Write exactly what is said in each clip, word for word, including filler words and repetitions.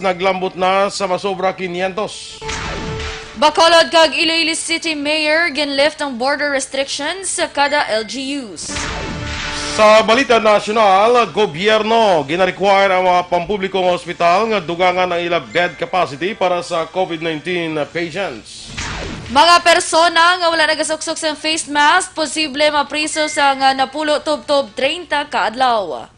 naglambot na sa masobra quinientos. Bacolod kag Iloilo City Mayor ginlift ang border restrictions sa kada L G Us. Sa balita nasyonal, gobyerno gina-require ang mga pampublikong ospital nga dugangan ang ila bed capacity para sa COVID nineteen patients. Mga persona nga wala nagasuksok sang face mask, posible mapriso sang, ah, napulo tubtob treinta ka adlaw.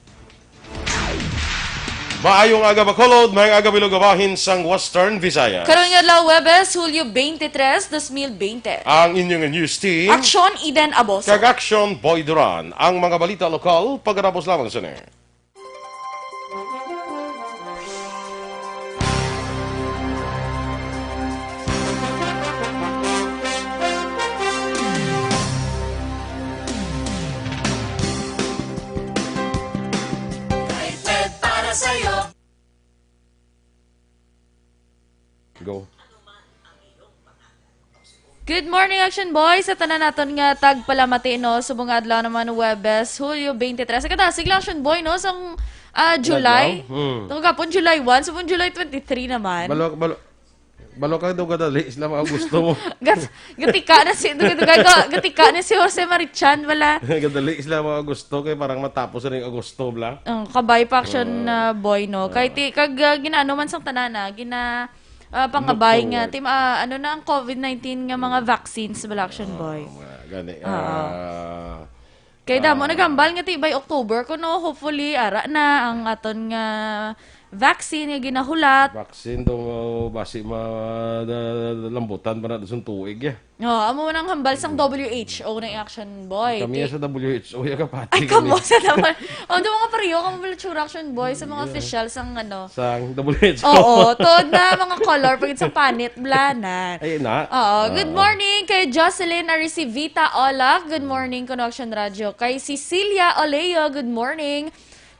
Maayong aga, Bacolod, maayong aga, Bilog, bahin sang Western Visayas. Karong adlaw, Huwebes, Hulyo twenty-three, dos mil bente. Ang inyong news team, Aksyon Eden Aboso. Kag Aksyon Boy Duran. Ang mga balita lokal, pagkatapos lamang sini. Rated para sa'yo. Go. Good morning, Action Boy, sa tanan naton nga tagpalamati, no? Subong nga adlaw naman, Huwebes, Hulyo twenty-three. Sa kadasig lang, Action Boy, no? Sang, ah, July. Adlaw? Hmm. Tungod gapon, July one. Subong July twenty-three naman. Balo, balo, balo ka daw, gadali sila mga gusto mo. Gat-, gatika na si, dugay-dugay ko, gatika na si Jose Marichan, wala. Gadali sila mga gusto kay parang matapos na yung Agosto, bla. Ang kabay pa, Action, ah, Boy, no? Kay ti, kag, ah, ginaano man sang tanan, ah, gina, ah, pangabay nga, Look forward. Tim-, ah, ano na ang COVID nineteen nga mga vaccines, bala, Action Boy. Ah, mga gani. Oo. Ah, Kay damo ah, naghambal nga ti by October kuno, hopefully, ara na ang aton nga vaccine nga ginahulat. Vaccine do, basi ma-, da-, lambutan pa na sa tuig, eh. Oh, amo man ang hambal sang W H O na, Action Boy. Kami Ti-, sa W H O, ya kapati ay, kamo kami. Sa naman. Oh, do mga pareho kamo pala tsura, Action Boy, sa mga Yeah. official sang ano. Sang W H O. Oo, tuod na mga color, pagid sa panit, blanan. Ay, na. Oo, good Ah. morning kay Jocelyn Arisivita Olak. Good morning, kuno Action Radio. Kay Cecilia Oleo, good morning.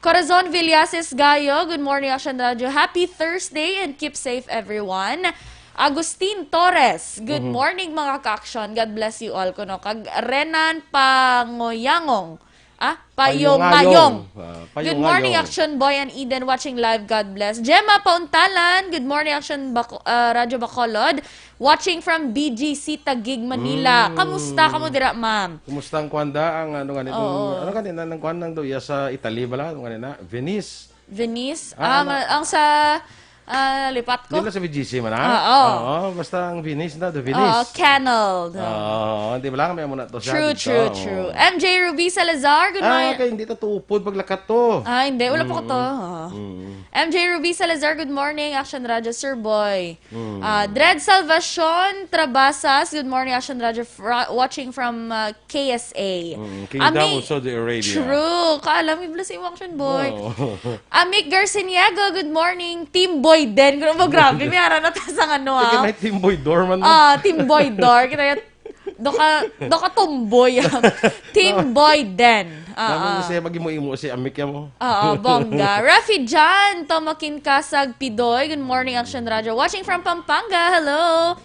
Corazon Villasis Gayo, good morning, Action Radio. Happy Thursday and keep safe, everyone. Agustin Torres, good Mhm. morning, mga ka-action. God bless you all, kuno. Kag Renan Pangoyangong, ah, Payongayong. Payongayong. Ah, Good morning, Payongayong. Action Boy and Eden, watching live. God bless. Gemma Pauntalan, good morning, Action Baco-, ah, Radio Bacolod. Watching from B G C Taguig, Manila. Mm. Kamusta kamo dira, ma'am? Kumusta ang kwanda? Ang ano nga nito? Oo. Ano kanina nang kwan nang doya sa Italy bala? Ano kanina? Venice. Venice? Ah, Ah, ma-, ma-, ang sa, ah, lipat ko? Di na sa B G C man, ha? Ah, oo. Oo, basta ang Venice na, the Venice. Oo, canal. Oo, di ba lang? May muna to siya True, dito. true, Oo. true. M J Ruby Salazar, good Ah, morning. Okay, hindi to tuupod paglakat to. Ah, hindi. Wala pa ko to. Mm. Oo. Mm. M J Ruby Salazar, good morning. Action Radio, Sir Boy. Mm. Ah, Dred Salvacion Trabasas, good morning, Action Radio, fra-, watching from, ah, K S A. Mm, Kingdom Ami-, of Saudi Arabia. True. Kaalam, ibla sa imo, Action Boy. Wow. Amik Garciniego, good morning. Team Boy din. Grabe, grabe. May ara na ta sa ano, Sige, ah. May Team Boy Dor man, no? Ah, Team Boy Dor. Kita yung, doka, doka tomboy. Team Boy din. Ah, Naman ah. Siya mag-imo-imo si Amik yan mo. Oo, bongga. Rafi John, Tomokin Kasag Pidoy. Good morning, Action Radio. Watching from Pampanga. Hello.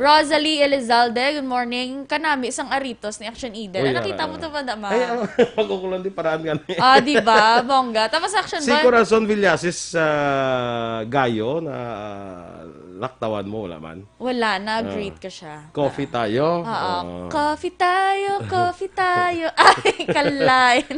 Rosalie Elizalde, good morning. Kanami sang aritos ni Action Eden. Uy, Ah, nakita ah, mo to ba, Dama? Ay, ah, pag-ukulan di paraan nga ni. Ah, di ba? Bongga. Tapos Action Si Boy. Corazon Villasis, ah, Gayo na, ah, laktawan mo, wala man. Wala, na-greet Ah. ko siya. Coffee Ah. tayo? Oo. Ah. Coffee tayo, coffee tayo. Ay, kalain.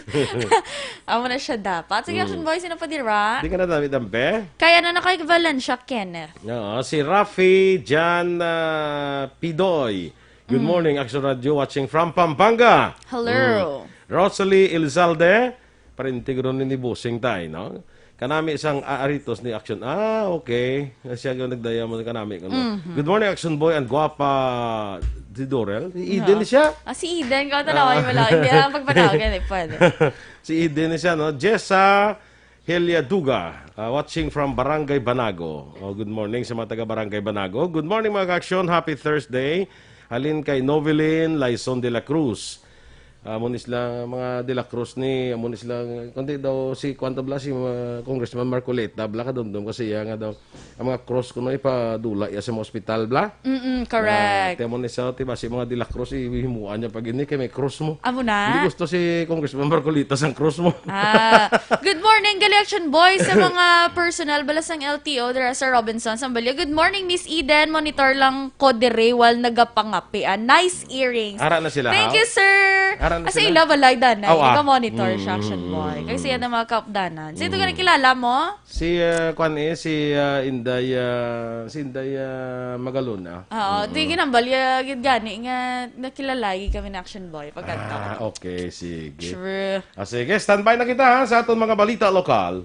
Amo na siya dapat. Sige, Mm. Action Boy, sino pa dira? Di ka na dami dampe? Kaya na na kay Valencia Kenneth. Oo, si Rafi Jan, ah, Pidoy. Good Mm. morning, Action Radio, watching from Pampanga. Hello. Mm. Rosalie Elizalde, parente ko ron ni Bossing Tay, no? Kanami sang a-, aritos ni Action. Ah, okay. Siya yung nagdaya mo kanami, ano? Mhm. Good morning, Action Boy and Guapa di Dorel. Si Eden Ah. siya? Ah, si Eden. Kau tanawan Ah. mo lang. Hindi lang pagpanawagan, eh, pwede. Si Eden siya, no? Jessa Heliaduga, ah, watching from Barangay Banago. Oh, good morning sa mga taga Barangay Banago. Good morning, mga ka-action. Happy Thursday. Halin kay Novelin Laison de la Cruz. Amo ni sila mga De La Cruz ni, amo ni sila, kundi daw si, kuwan to bala, si, uh, Congressman Marcoleta bala, kadumdom kasi iya nga daw, ang mga cross kuno ipadula iya sa mga ospital bala. Mm, correct. Ah, temo ni sa, diba, si mga De La Cruz, ihimuan niya pag ini kay may cross mo. Amo na. Hindi gusto si Congressman Marcoleta sang cross mo. Ah, good morning, gali Action Boy, sa mga personnel bala sang L T O dira sa Robinson, Sambalia. Good morning, Miss Eden. Monitor lang ko dire while nagapangape. Ah, nice earrings. Ara na sila, Thank haw? you, sir. Ara na Asa sila? ila balay, danay. Aw, ah. Iba monitor siya, Mm, Action mm, Boy. mm, Kasi mm. yan ang mga kaupdanan. Sino Mm. ka nakilala mo? Si, ah, kwan eh, si, ah, Inday, ah, si Inday, ah, Magalona. Oo, Mm. di ginambalya gid gani nga nakilala gid kami ni Action Boy pagkanta. Ah, okay, sige. Sure. Ah, sige, standby na kita, ha, sa aton mga balita lokal.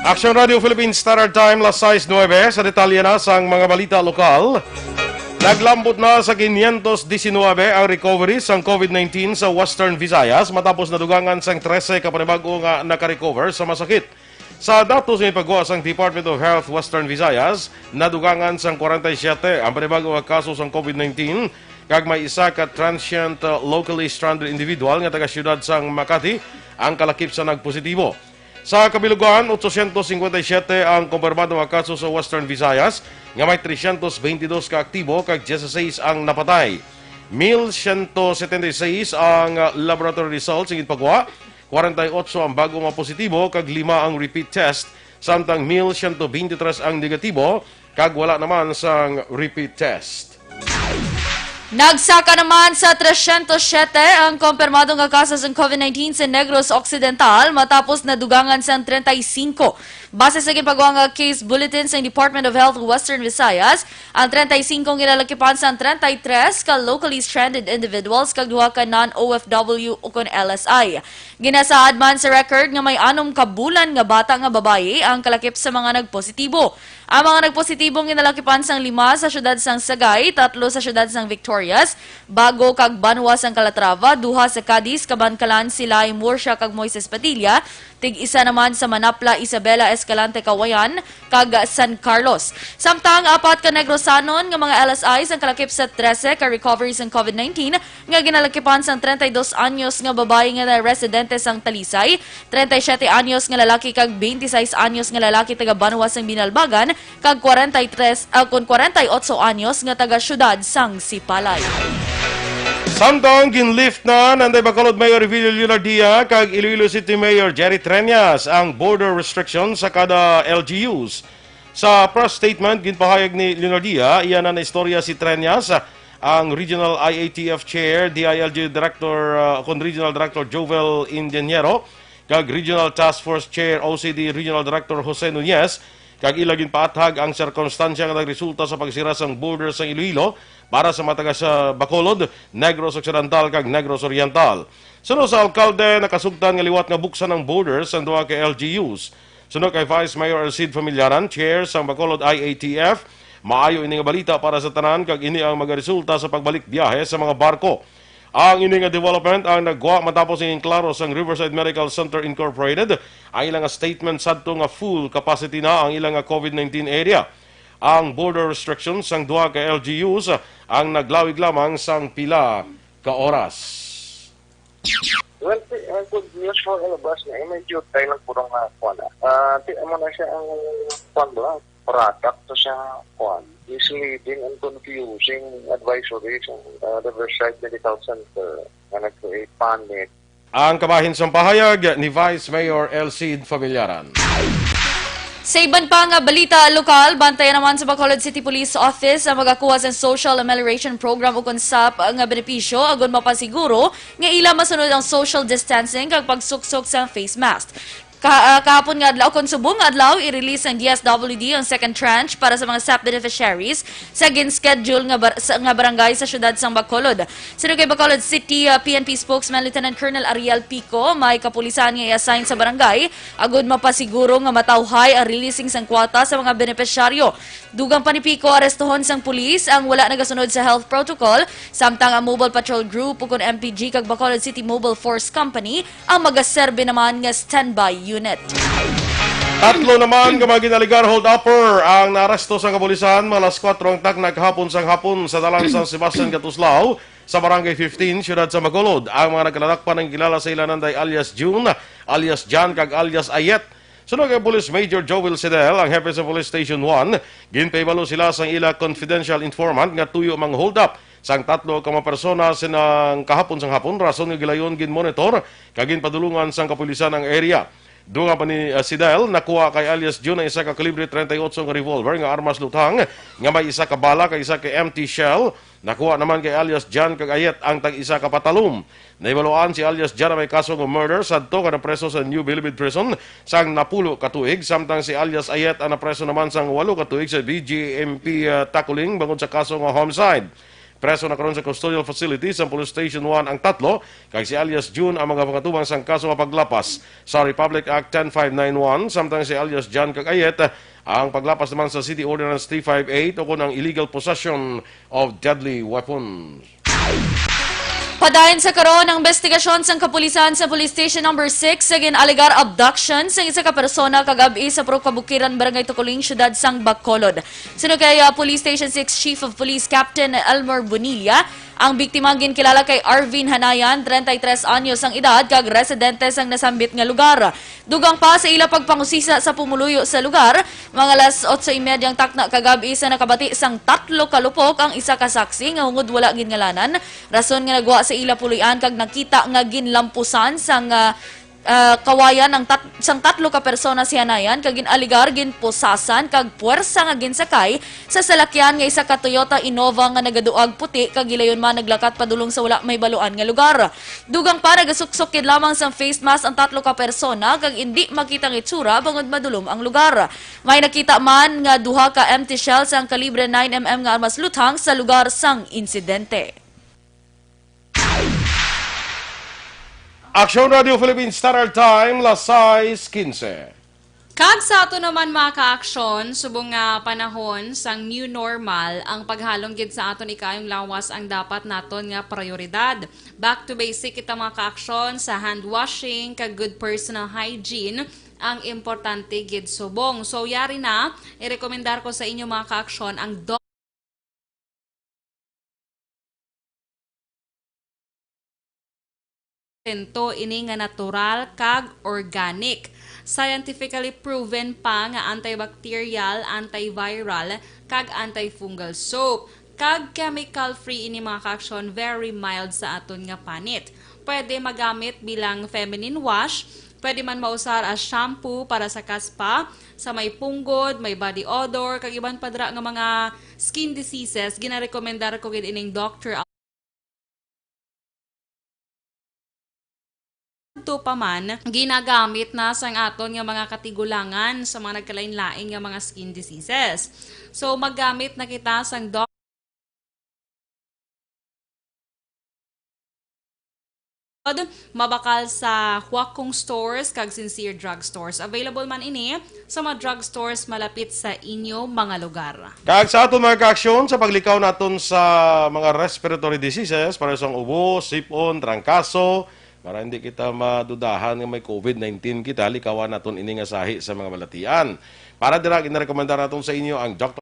Action Radio Philippines Standard Time, las sais nuebe. Sa detalye na sang mga balita lokal, naglambot na sa quinientos diecinuebe ang recovery sang COVID nineteen sa Western Visayas, matapos nadugangan sang trese ka panibag-o nga nakarecover sa masakit. Sa datos nga ipagwa sang Department of Health Western Visayas, nadugangan sang kwarenta y siyete ang panibag-o nga kaso sang COVID nineteen, kag may isa ka transient, uh, locally stranded individual nga taga siyudad sang Makati ang kalakip sa nagpositibo. Sa kabilugan, otsosyentos singkwenta y siyete ang kumpirmado nga kaso sa Western Visayas, nga may tresyentos beintidos ka aktibo kag dieciséis ang napatay. Mil siyento setenta y seis ang, uh, laboratory results nga ginpagwa, kwarenta y otso ang bago nga positibo kag lima ang repeat test, samtang mil siyento beintitres ang negatibo kag wala naman sang repeat test. Nagsaka naman sa tresyentos siyete ang kumpirmado nga kaso sang COVID nineteen sa Negros Occidental, matapos nadugangan sang treinta y cinco. Base sa ginpagwa nga case bulletin sang Department of Health Western Visayas, ang treinta y cinco ginalakipan sang treinta y tres ka locally stranded individuals kag duha ka non-O F W ukon L S I. Ginasaad man sa record nga may anom ka bulan nga bata nga babayi ang kalakip sa mga nagpositibo. Ang mga nagpositibo ginalakipan sang lima sa siyudad sang Sagay, tatlo sa siyudad sang Victorias, Bago kag banwa sang Calatrava, duha sa Cadiz, Kabankalan, Silay, Murcia kag Moises Padilla, tig-isa naman sa Manapla, Isabela, Escalante, Cauayan, kag San Carlos. Samtang apat ka Negrosanon nga mga L S Is ang kalakip sa trese ka recovery sang COVID nineteen nga ginalakipan sang treinta y dos anyos nga babayi nga residente sang Talisay, treinta y siete anyos nga lalaki kag twenty-six anyos nga lalaki taga banwa sang Binalbagan, kag kwarenta y tres, ah, kon kwarenta y otso anyos nga taga siyudad sang Sipalay. Samtang ginlift na ni Bacolod Mayor Revilio Leonardia kag Iloilo City Mayor Jerry Treñas ang border restrictions sa kada L G Us. Sa press statement, ginpahayag ni Leonardia, iya na naistorya si Treñas, ang Regional I A T F Chair, D I L G Director, ah, kon Regional Director Jovel Ingeniero, kag Regional Task Force Chair, O C D Regional Director Jose Nunez, kag ila ginpaathag ang sirkunstansya nga nagresulta sa pagsira sang border sang Iloilo para sa mga taga sa Bacolod, Negros Occidental, kag Negros Oriental. Suno sa alkalde, nakasugtan nga liwat nga buksan ang border sang duha ka L G Us. Suno kay Vice Mayor Elcid Familiaran, Chair sang Bacolod I A T F, maayo ini nga balita para sa tanan, kag ini ang magaresulta sa pagbalik biyahe sa mga barko. Ang ini nga development ang nagwa matapos nga ginklaro sang Riverside Medical Center Incorporated ang ilang statement sadto nga full capacity na ang ilang nga COVID nineteen area. Ang border restrictions sang duha ka L G Us ang naglawig lamang sang pila ka oras. Well, ti-, ang good news for all of us na, eh, may jutay lang puro nga kuwan, ah. Ah, ti-, amo na siya ang kuwan ba? Product to siya, kuwan. Misleading and confusing advisory sa, ah, Riverside Medical Center nga nag-create panic. Ang kabahin sang pahayag ni Vice Mayor Elcid Familiaran. Sa iban pa nga balita lokal, bantayan naman sa Bacolod City Police Office ang magakuha sa Social Amelioration Program ukon sap nga benepisyo agod mapasiguro nga ila masunod ang social distancing kag pagsuksok sa face mask. Ka-, ah, kahapon nga adlaw, kon subong nga adlaw, i-release ang D S W D ang second tranche para sa mga sap beneficiaries sa gin-schedule nga bar-, sa, nga barangay sa siyudad sang Bacolod. Suno kay Bacolod City, ah, P N P spokesman Lieutenant Colonel Ariel Pico, may kapulisan nga i-assign sa barangay agud mapasiguro nga matawhay ang releasing sang kwota sa mga benepisyaryo. Dugang pa ni Pico, arestuhon sang pulis ang wala nagasunod sa health protocol, samtang ang Mobile Patrol Group ukon M P G kag Bacolod City Mobile Force Company ang magaserbi naman nga standby unit. Tatlo naman ka mga ginalegar hold-upper ang naaresto sang kapulisan mga alas kuwatro ang takna kahapon sang hapon sa dalan San Sebastian, Katuslao, sa Barangay fifteen, siyudad sa Bacolod. Ang mga nagkaladakpan ang kilala sa ilananday alias June, alias Jan, kag alias Ayet. Suno kay Police Major Joel Sidel, ang hepe sa Police Station one, ginpahibalo sila sang ila confidential informant nga tuyo mang hold up sang tatlo ka mga persona sinang kahapon sang hapon, rason nga gilayon ginmonitor kag ginpadulungan sang kapulisan ang area. Dungan pa ni, ah, Sidel, nakuha kay alias June ang isa ka kalibre treinta y ocho nga revolver nga armas luthang nga may isa ka bala kag isa ka empty shell. Nakuha naman kay alias Jan kag Ayet ang tag-isa ka patalom. Nahibaluan si alias Jan may kaso nga murder sadto nga napreso sa New Bilibid Prison sang napulo ka tuig, samtang si alias Ayet ang napreso naman sang walo ka tuig sa B J M P, ah, Taculing bangod sa kaso nga homicide. Preso na karon sa custodial facility sa Police Station one ang tatlo, kag si alias June ang mga pangatubang sang kaso nga paglapas sa Republic Act ten five nine one, samtang si alias Jan kag Ayet ang paglapas naman sa City Ordinance three five eight ukon ang illegal possession of deadly weapons. Padayon sa karon ang investigasyon sang kapulisan sa Police Station Number six sa gin-alegar abduction sang isa ka persona kagab-i sa Purok Kabukiran, Barangay Tukuling, Siyudad sang Bacolod. Suno kay, ah, Police Station six Chief of Police Captain Elmer Bonilla, ang biktima ginkilala kay Arvin Hanayan, treinta y tres anyos ang edad, kag residente sang nasambit nga lugar. Dugang pa sa ila pagpangusisa sa pumuluyo sa lugar, mga alas otso y media ang takna kagab-i sa nakabati sang tatlo ka lupok ang isa ka saksi nga hungod wala ginngalanan, rason nga nagwa sa ila puloy-an kag nakita nga ginlampusan sang, ah, ah, kawayan ang tat-, sang tatlo ka persona si Hanayan kag gin-alegar ginpusasan kag puwersa nga ginsakay sa salakyan nga isa ka Toyota Innova nga nagaduag puti kag gilayon man naglakat padulong sa wala mahibaluan nga lugar. Dugang pa, nagasuksok gid lamang sang face mask ang tatlo ka persona kag indi makita ang itsura bangod madulom ang lugar. May nakita man nga duha ka empty shell sang kalibre nine M M nga armas luthang sa lugar sang insidente. Aksyon Radio Philippines Standard Time, las sais quince. Kag sa ato naman, mga kaaksyon, subong nga panahon sang new normal, ang paghalong gid sa aton ikaayong lawas ang dapat naton nga prioridad. Back to basic kita, mga kaaksyon, sa hand washing kag good personal hygiene ang importante gid subong. So, yari na, irekomendar ko sa inyo, mga kaaksyon, ang Tento ini nga natural kag organic. Scientifically proven pa nga antibacterial, antiviral, kag antifungal soap. Kag chemical-free ini, mga kaaksyon, very mild sa aton nga panit. Pwede magamit bilang feminine wash, pwede man mausar as shampoo para sa kaspa, sa may punggod, may body odor, kag iban pa dira nga mga skin diseases, ginarekomendar ko gid ining Doctor Adto pa man, ginagamit na sang aton nga mga katigulangan sa mga nagkalain-lain nga mga skin diseases. So, maggamit na kita sang doc-, mabakal sa Huakong Stores kag Sincere Drug Stores. Available man ini sa mga drug stores malapit sa inyo mga lugar. Kag sa aton mga kaaksyon, sa paglikaw naton sa mga respiratory diseases, para sa ubo, sipon, trangkaso, para hindi kita madudahan nga may covid nineteen kita, likawan naton ini nga sahi sa mga balatian. Para dira, ginarekomendar naton sa inyo ang Doctor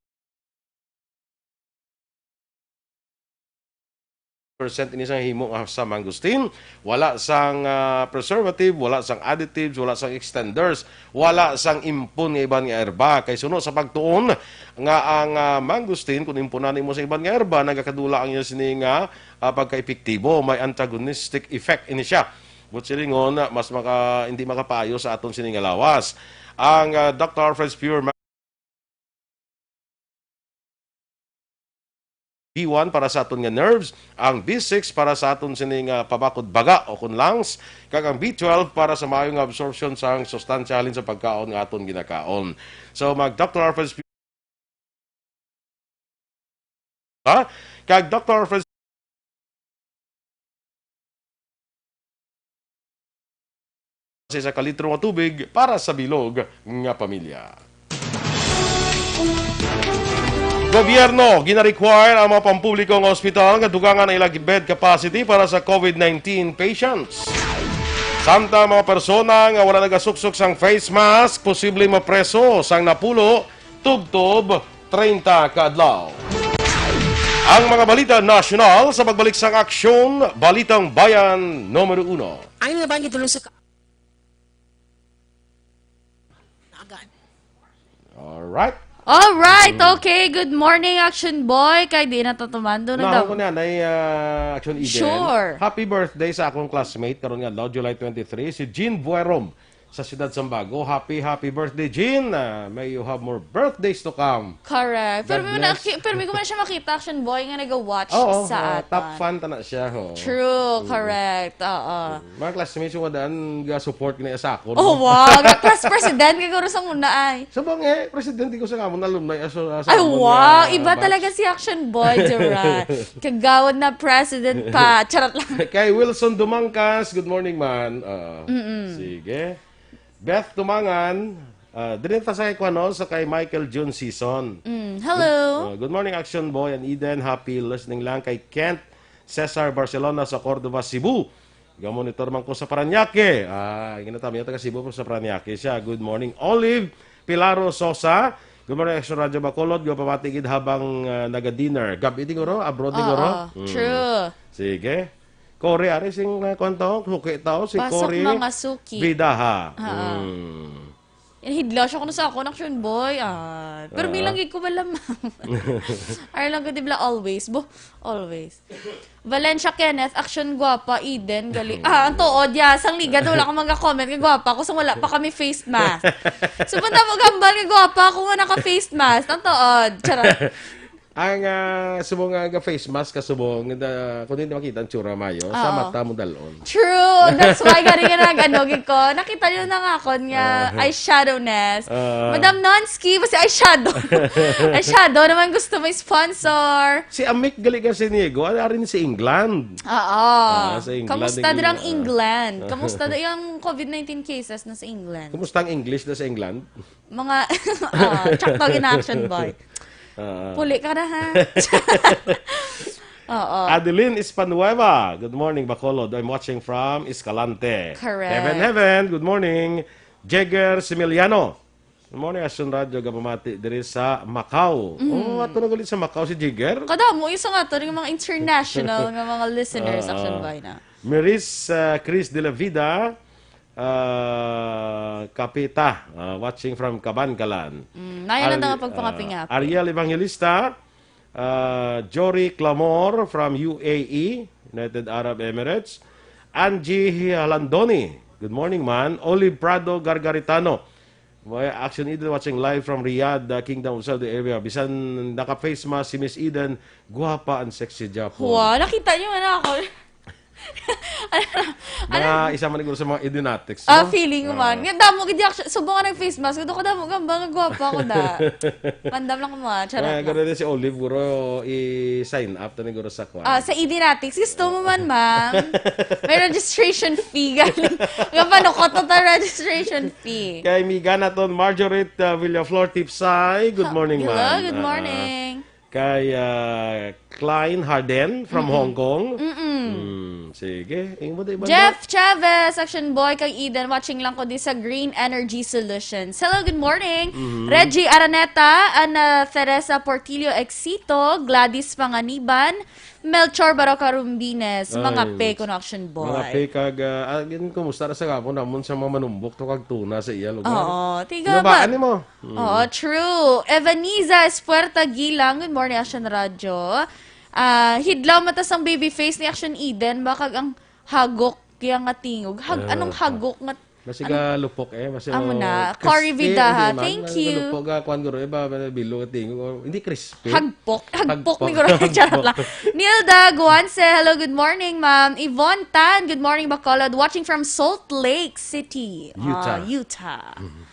percent ini sang himo nga sa mangosteen. Wala sang, ah, preservative, wala sang additives, wala sang extenders, wala sang impon nga iban nga herba. Kay suno sa pagtuon nga ang, ah, mangosteen, kung impunan nimo sa iban nga herba, nagakadula ang iya sini nga, ah, pagka-epektibo. May antagonistic effect ini siya. Buot silingon, mas maka-, hindi makapaayo sa aton sini nga lawas. Ang, ah, Doctor Alfred's Pure B one para sa aton nga nerves, ang B six para sa aton sini nga pabakod baga o kon lungs, kag ang B twelve para sa maayo nga absorption sang sustansya halin sa pagkaon nga aton ginakaon. So, mag Doctor Alfred's Pu-, ha? Kag Doctor Alfred's sa isa ka litro nga tubig para sa bilog nga pamilya. Gobyerno, gina-require ang mga pampubliko nga ospital nga dugangan ang ilang bed capacity para sa COVID nineteen patients. Samtang mga persona nga wala nagasuksok sang face mask, posible mapreso sang napulo tubtob treinta ka adlaw. Ang mga balita nasyonal sa pagbalik sang Aksyon, Balitang Bayan numero uno. Ang nabanggit dulong sa ka- Nagan. Alright. Alright, okay. Good morning, Action Boy. Kay di na tatumando na Naon daw. ko na, nay, ah, Action Eden. Sure. Happy birthday sa akong classmate karon nga adlaw, July twenty-three, si Jean Buerom sa Siyudad Sambago. Happy, happy birthday, Jean. Ah, may you have more birthdays to come. Correct. Pero God may bless. naki-, pero may ko man siya makita, Action Boy, nga nag-watch Oo, sa ah, top atan. fan ta na siya, ho. True, Mm. correct. Oo. Mm. Mga classmates, yung wadaan, ga-support ka na sa akon. Oh, wow. Class president, kay guro sa muna ay. Sa mga, eh, presidente ko sa amon, alumni, aso, aso Ay, amon wow. nga Iba batch. talaga si Action Boy, Gerard. Kagawad na president pa. Charot lang. Kay Wilson Dumangkas, good morning, man. Ah, Mm-mm. sige. Beth Tumangan, ah, diri ta sa kay, kuwan, no, sa kay Michael June Season. Mm, hello. Good, ah, good morning, Action Boy and Eden. Happy listening lang kay Kent Cesar Barcelona sa Cordova, Cebu. Gamonitor man ko sa Parañaque. Ah, ginatami taga Cebu, pero sa Parañaque siya. Good morning, Olive Pilaro Sosa. Good morning, Action Radyo Bacolod. Gapamati gid habang, ah, naga-dinner. Gabi, siguro? Abroad, siguro? Oo, Mm. true. Sige. Cory, ari sing, ah, kwan to, suki to, si Pasok Cory mga suki. Bidaha. Oo. Mm. Yan, hidlaw siya kuno sa akon, Action Boy. Ah, pero Ah. bilang gid ko bala, ma'am. Ay lang gid bala always, bo, always. Valencia Kenneth, Action, gwapa, Eden, gali. Ah, ang tuod, ya, sang ligad, wala ka mga comment nga gwapa ko, sang wala pa kami face mask. So, punta mo gambal nga gwapa ako nga naka-face mask. Ang tuod, charot. Ang, ah, subong nga ga-face mask ka subong, da-, kung hindi makita ang tsura mayo, sa Oo. mata mo dalon. True. That's why gani nga nag-, ano, gid ko. Nakita niyo na nga akon nga Ah. eyeshadowness. Ah. Madam Nonsky, basta eyeshadow. Eyeshadow naman gusto mo sponsor. Si Amik gali ka si Niego, ari ni si England. Oo. Ah, sa England, Kamusta ang dira ang England. England? Kamusta da yung COVID nineteen cases na sa England? Kumusta ang English na sa England? Mga, ah, tsakto gid na, Action Boy. Ah. Puli ka na, ha? Oo. Adeline Espanueva, good morning, Bacolod. I'm watching from Escalante. Correct. Heaven, heaven, good morning. Jagger Similiano. Good morning, Action Radio, gapamati diri sa Macau. Mm. Oh, ato na gali sa Macau si Jagger. Kadamo, isa nga to, yung mga international nga mga listeners, Ah. Action Boy na. Miris, ah, Chris de la Vida, ah, Kapita, ah, watching from Kabankalan. Mm, nayon lang Ar-, daw ang pagpangapingapi. ah, Ariel Evangelista, ah, Jory Clamor from U A E, United Arab Emirates. Angie Halandoni, good morning, man. Olive Prado Gargaritano, may Action Idol watching live from Riyadh, the Kingdom of Saudi Arabia. Bisan naka-face mask si Miss Eden, guwapa and sexy gyapon. Wow, nakita niyo man ako. Ano? Mga isa man siguro sa mga Edenatics, Ah, no? feeling ko Ah. man. Nga damo gid yung action. Subong nga nag-face mask. Ito ko damo gamba nga gwapa ko da. Mandam lang ko mga. Charot Ah, lang. garo din si Olive, guro, i-sign up to ni guro sa kwan. Ah, sa Edenatics. Gusto mo man, ma'am? May registration fee. Galing. Nga pa, no, koto ta registration fee. Kay Miga naton, Marjorie, uh, Villaflor Tipsay. Good Ha-, morning, hello, ma'am. good Ah, morning. Kay, ah, Klein Harden from Mm-mm. Hong Kong. Mm-mm. Mm. Sige, imo di ba? Jeff Chavez, Action Boy, kag Eden, watching lang ko di sa Green Energy Solutions. Hello, good morning. Mhm. Reggie Araneta, Ana Teresa Portillo Exito, Gladys Panganiban, Melchor Baroca Rumbines, mga Ay, pe kuno, Action Boy. Mga pe kag, ah, ah, yun, kumusta ra sa gapon namon sa mga manumbok to kag tuna sa iya lugar? Oo, tiga Ano ba? ba? Ano mo? Mm. Oo, true. Evaniza Espuerta Gilang, good morning, Action Radyo. Ah, hidlaw mata sang baby face ni Action Eden, ba kag ang hagok kaya nga tingog. Hag-, Ah, anong hagok nga, Basi ano? Ka lupok eh. Basi, Amo oh, na. Cory crispy, Vidaha, hindi man. thank Basi you. Ka lupok, ah, kuwan, guro, eh, ba, ba, bilo ka tingog. Oh, hindi crispy. Hagpok. Hagpok Hagpok. ni guro. Charot Hagpok. lang. Nilda Guanse, hello, good morning, ma'am. Yvonne Tan, good morning, Bacolod. Watching from Salt Lake City, ah, Utah. Utah. Mhm.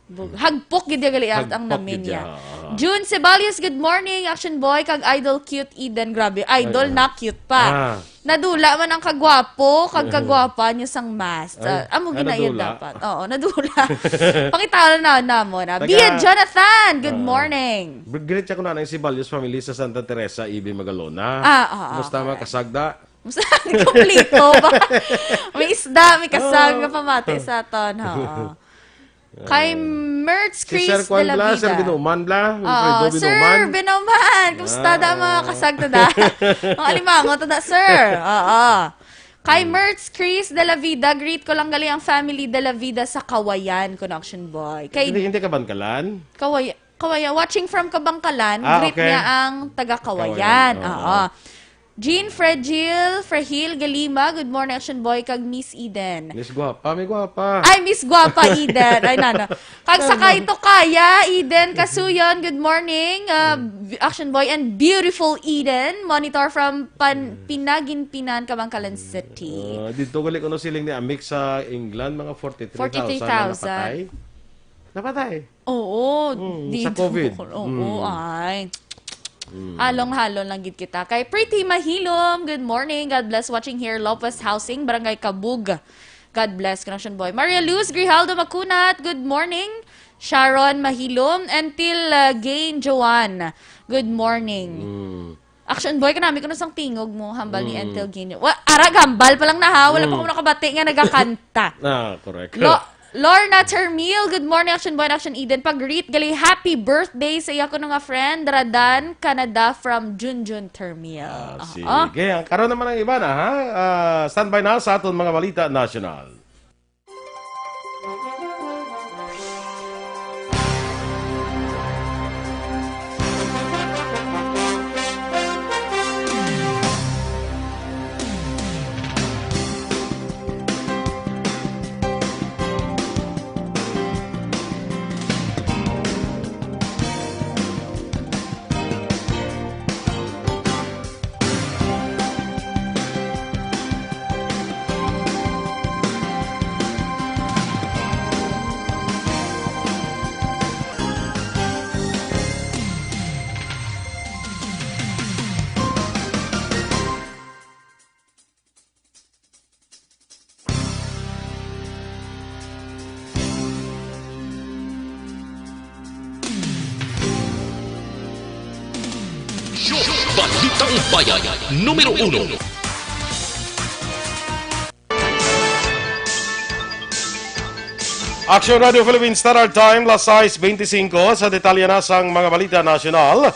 Bug-, hagpok gid ya gali at ang Hagpok namin gid ya. ya, oo. June Ceballos, good morning, Action Boy, kag Idol Cute Eden. Grabe, Idol Ay, na cute pa. ah. Nadula man ang kagwapo, kag Mhm. kagwapa niya sang mask. Ay, Ah, amo ah, gina iya nadula. dapat. Oo, nadula. Pakita na namon, ah. Taga Bia Jonathan, good Ah. morning. Greet siya ko na ng Ceballos family sa Santa Teresa, Ibi Magalona. Ah, ah, ah, Kumusta, mga correct. kasagda? Kompleto ba? May isda, may kasag, Oh. may pamati sa aton, oo. Kay Mertz Si Chris Sir Kwan de la bla, Sir Vida. Binuman bla, Oo, Alfredo Sir Binuman. Binuman, kumusta da, mga Ah. kasag, tada? Mga alimango, tada, sir. Oo. Kay Hmm. Mertz Chris de la Vida, greet ko lang gali ang family de la Vida sa Kawayan, Connection Boy. Kay Hindi, hindi ka Bangkalan? Kaway-, Kawayan, watching from Kabangkalan, Ah, greet okay. niya ang taga Kawayan. Kawayan, oo. Oo. Jean Fragil, Frahil Galima, good morning, Action Boy, kag Miss Eden. Miss Guapa, may guapa. Ay, Miss Guapa Eden. Ay, nano. Kag Sakay to kaya, Eden Kasuyon, good morning, uh, Action Boy, and beautiful Eden. Monitor from Pan-, Pinaginpinan, Kabangkalan City. Ah, dito gali ko no siling ni Amik sa England, mga forty-three thousand na Forty-three thousand. napatay. Napatay. Oo, Mm, di sa COVID. Oo, Mm. ay. Mm. Halong-halong lang gid kita. Kay Pretty Mahilom, good morning. God bless, watching here, Lopez Housing, Barangay Kabug. God bless, Connection Boy. Maria Luz Grijaldo Makunat, good morning. Sharon Mahilom, Entil, uh, Gain Joan, good morning. Mm. Action Boy, kanami ko na sang tingog mo, hambal ni Mm. Entil Gain. Wa, ara, hambal pa lang na ha. Wala pa Mm. ko nakabati nga nagakanta. Ah, correct. Lo-, Lorna Termil, good morning, Action Boy and Action Eden. Pag-greet, gali, happy birthday sa iya ko nga friend, Radan, Canada, from Junjun Termil. Ah, Oo. sige. Ang karon naman ang iba na, ha? Ah, standby na sa aton mga balita nasyonal. Balitang Bayan, numero uno. Action Radio Philippines Standard Time, las sais beintisinko. Sa detalye na sang mga balita nasyonal,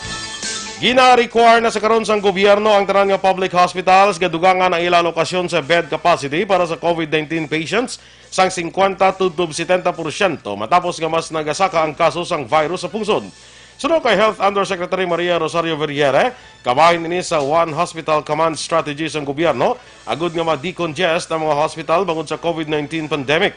gina-require na sa karon sang gobyerno ang tanan nga public hospitals nga dugangan ang ila alokasyon sa bed capacity para sa COVID nineteen patients sang singkwenta tubtob setenta porsyento matapos nga mas nagasaka ang kaso sang virus sa pungsod. Suno kay Health Undersecretary Maria Rosario Vergeire, kabahin ini sa One Hospital Command Strategy sang gobyerno agud nga ma-decongest ang mga hospital bangod sa COVID nineteen pandemic.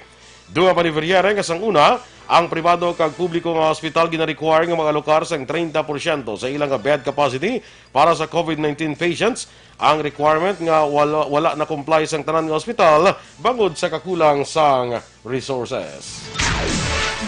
Dugang pa ni Vergeire nga sang una, ang pribado kag publiko nga hospital gina-require nga mag-alokar sang treinta porsyento sa ilang nga bed capacity para sa COVID nineteen patients, ang requirement nga wala, wala na-comply sang tanan nga ospital bangod sa kakulang sang resources.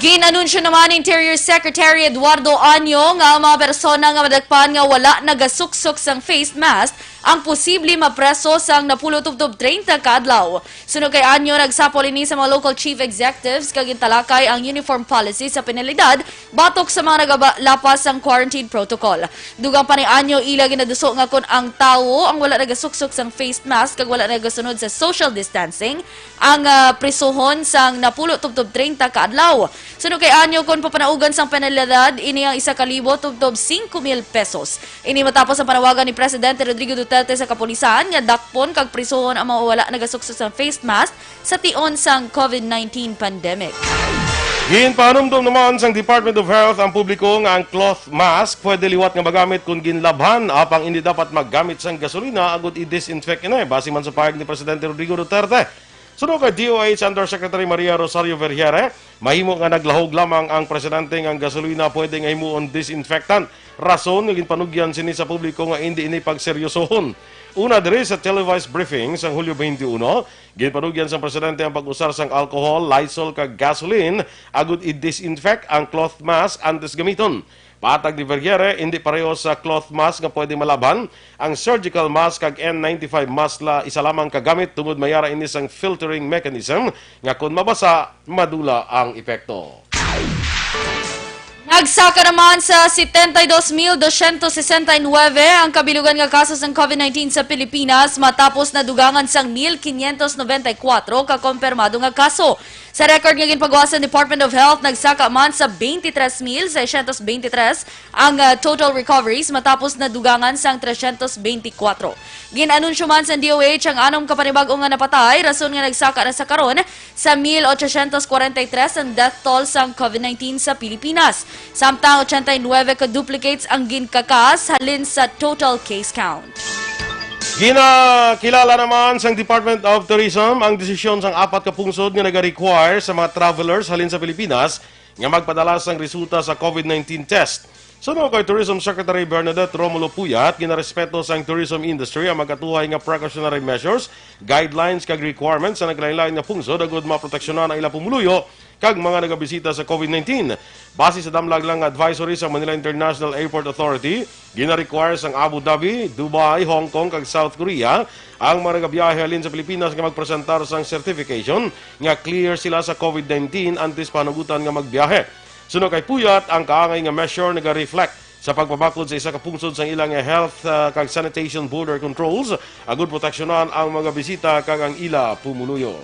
Gin-anunsyo naman ni Interior Secretary Eduardo Año nga ang mga persona nga madakpan nga wala nagasuksok sang face mask ang posible mapreso sang napulo tubtob treinta ka adlaw. Suno kay Anyo, nagsapol ini sa mga local chief executives kag gintalakay ang uniform policy sa penalidad batok sa mga nagalapas sang quarantine protocol. Dugang pa ni Anyo, ila ginaduso nga kon ang tawo ang wala nagasuksok sang face mask kag wala nagasunod sa social distancing, ang, ah, prisuhon sang napulo tubtob treinta ka adlaw. Suno kay Anyo, kon papanaugan sang penalidad, ini ang isa ka libo tubtob singko mil pesos. Ini matapos ang panawagan ni Presidente Rodrigo Duterte sa kapulisan nga dakpon kag prisuhon ang mga wala nagasuksok sang face mask sa tion sang covid nineteen pandemic. Ginpahanumdom naman sang Department of Health ang publiko nga ang cloth mask pwede liwat nga magamit kon ginlabhan, apang indi dapat maggamit sang gasolina agud i-disinfect ini, base man sa pahayag ni Presidente Rodrigo Duterte. Suno kay D O H Undersecretary Maria Rosario Vergeire, mahimo nga naglahog lamang ang presidente nga ang gasolina pwede nga himuon disinfectant, rason nga ginpanugyan sini sa publiko nga indi ini pagseryosohon. Una diri, sa televised briefing sang Hulyo twenty-one, ginpanugyan sang presidente ang pag-usar sang alcohol, Lysol kag gasoline agud i-disinfect ang cloth mask antes gamiton. Patag ni Vergeire, indi pareho sa cloth mask nga pwede malabhan, ang surgical mask kag N ninety-five mask la isa lamang ka gamit tungod may ara ini sang filtering mechanism nga kon mabasa, madula ang epekto. Nagsaka naman sa setenta y dos mil doscientos sesenta y nueve ang kabilugan nga kaso sang covid nineteen sa Pilipinas, matapos nadugangan sang mil quinientos noventa y cuatro ka kompirmado nga kaso. Sa record nga ginpagawa sa Department of Health, nagsaka man sa twenty-three mil seiscientos veintitrés ang, ah, total recoveries, matapos nadugangan sang trescientos veinticuatro. Gin-anunsyo man sa D O H ang anom ka panibag-o nga napatay, rason nga nagsaka na sa karon sa mil ochocientos kwarenta y tres ang death toll sang covid nineteen sa Pilipinas, samtang ochenta y nuebe ka duplicates ang ginkakas halin sa total case count. Ginakilala naman sang Department of Tourism ang desisyon sang apat ka pungsod nga nagarequire sa mga travelers halin sa Pilipinas nga magpadala sang resulta sa covid nineteen test. Suno kay Tourism Secretary Bernadette Romulo Puyat, ginarespeto sang tourism industry ang magkatuhay nga precautionary measures, guidelines kag requirements sa naglain-lain nga pungsod agud maproteksyonan ang ila pumuluyo kag mga nagabisita sa covid nineteen. Base sa damlag lang nga advisory sa Manila International Airport Authority, gina-require sang Abu Dhabi, Dubai, Hong Kong, kag South Korea ang mga nagabiyahe halin sa Pilipinas nga magpresentar sang certification nga clear sila sa covid nineteen antes pahanugutan nga magbiyahe. Suno kay Puyat, ang kaangay nga measure naga-reflect sa pagpabakod sa isa ka pungsod sang ila nga health, ah, kag sanitation border controls, agud proteksyonan ang mga bisita kag ang ila pumuluyo.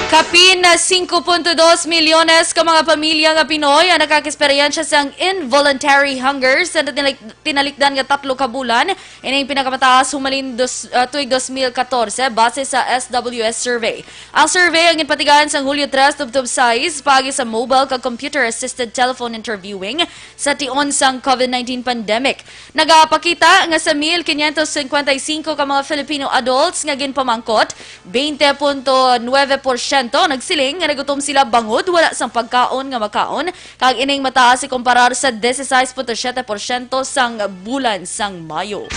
Kapin na singko punto dos milyones ka mga pamilya nga Pinoy ang nakakesperyensya sang involuntary hunger sa tinalik-, tinalikdan nga tatlo ka bulan. Ining pinakamataas humalin dos, ah, tuig dos mil katorse, base sa S W S survey. Ang survey ang ginpatigayon sang Hulyo tres tubtob sais paagi sa mobile kag computer-assisted telephone interviewing sa tion sang covid nineteen pandemic. Nagapakita nga sa mil quinientos cincuenta y cinco ka mga Filipino adults nga ginpamangkot, veinte punto nuebe porsyento nagsiling nga nagutom sila bangod wala sang pagkaon nga makaon, kag ining mataas ikumparar sa dieciséis punto siete porsyento sang bulan sang Mayo.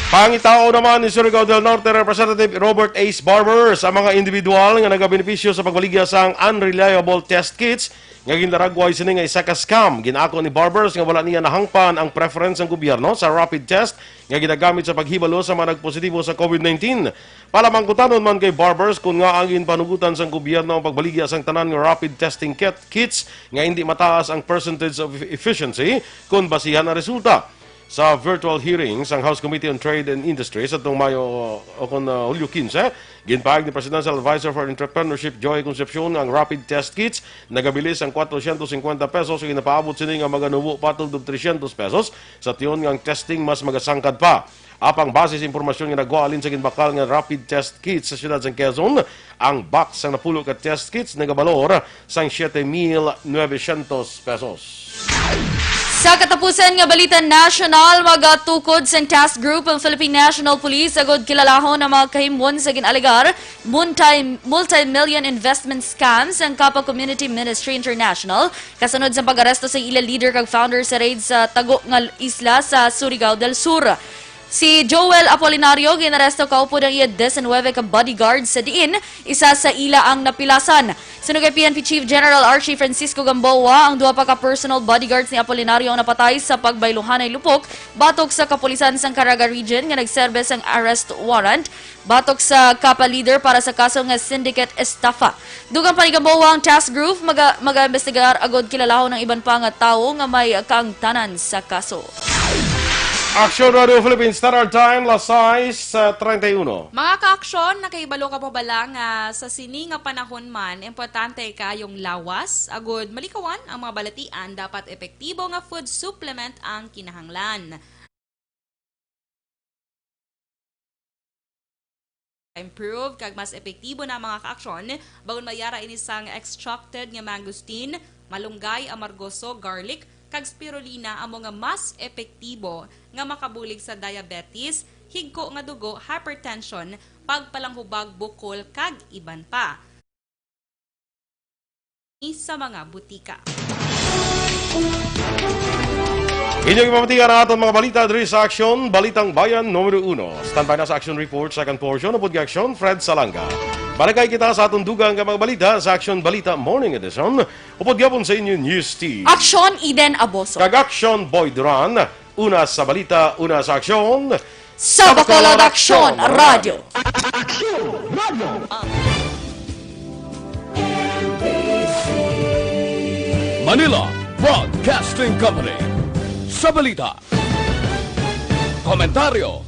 Pangitao naman ni Surigao del Norte Representative Robert Ace Barber sa mga individual nga nagabenepisyo sa pagbaligya sang unreliable test kits nga ginlaragway sini nga isa ka scam. Ginako ni Barbers nga wala niya nahangpan ang preference sang gobyerno sa rapid test nga ginagamit sa paghibalo sa mga nagpositibo sa covid nineteen. Palamangkutanon man kay Barbers kon ngaa ang ginpanugutan sang gobyerno ang pagbaligya sang tanan nga rapid testing kit, kits nga indi mataas ang percentage of efficiency kon basihan ang resulta. Sa virtual hearing sang House Committee on Trade and Industry sa tong Mayo o kon, ah, Hulyo quince, ginpahayag ni Presidential Advisor for Entrepreneurship Joy Concepcion nga ang rapid test kits nagabilis sang cuatrocientos cincuenta pesos ug ginapaabot sini nga maganubo pa tubtob trescientos pesos sa tion nga ang testing mas magasangkad pa. Apang base sa impormasyon nga nagwa halin sa ginbakal nga rapid test kits sa siyudad sang Quezon, ang box sang napulo ka test kits nagabalor sang siete mil nuevecientos pesos. Sa katapusan nga balita nasyonal, magatukod sang task group ang Philippine National Police agud kilalahon ang mga kahimon sa gin-alegar multi-, multi-million investment scam sang Kappa Community Ministry International, kasunod sa pag-aresto sa ila leader kag founder sa raid sa Tago nga isla sa Surigao del Sur. Si Joel Apolinario ginaresto kaupod ang iya diecinuebe ka bodyguard, sa diin isa sa ila ang napilasan. Suno kay P N P Chief General Archie Francisco Gamboa, ang duha pa ka personal bodyguards ni Apolinario ang napatay sa pagbayluhanay lupok batok sa kapulisan sang Caraga Region nga nagserbe sang arrest warrant batok sa CAPA leader para sa kaso nga syndicate estafa. Dugang pa ni Gamboa, ang task group maga magaimbestigar agod kilalahon ang iban pa nga tawo nga may kaangtanan sa kaso. Aksyon Radio Philippines Standard Time, las sais treinta y uno. Mga kaaksyon, nakahibalo ka pa bala nga sa sini nga panahon man, importante kaayong lawas? Agud malikawan ang mga balatian, dapat epektibo nga food supplement ang kinahanglan. Improve kag mas epektibo na ang mga kaaksyon, bangod may ara ini sang extracted nga mangosteen, malunggay, amargoso, garlic, kag spirulina amo nga mas epektibo nga makabulig sa diabetes, higko nga dugo, hypertension, pagpalanghubag, bukol, kag iban pa. Sa mga butika. Inyong ipamatian ang aton mga balita diri sa Aksyon, Balitang Bayan numero uno. Standby na sa Aksyon Report, second portion, upod kay Aksyon, Fred Salanga. Balik kay kita sa aton dugang nga mga balita sa Aksyon Balita Morning Edition, upod gyapon sa inyo News Team. Aksyon, Eden Aboso. Kag Aksyon, Boy Duran. Una sa balita, una sa aksyon. Sa Bacolod Aksyon Radio. Aksyon Radio. Manila Broadcasting Company. Sa balita, komentaryo,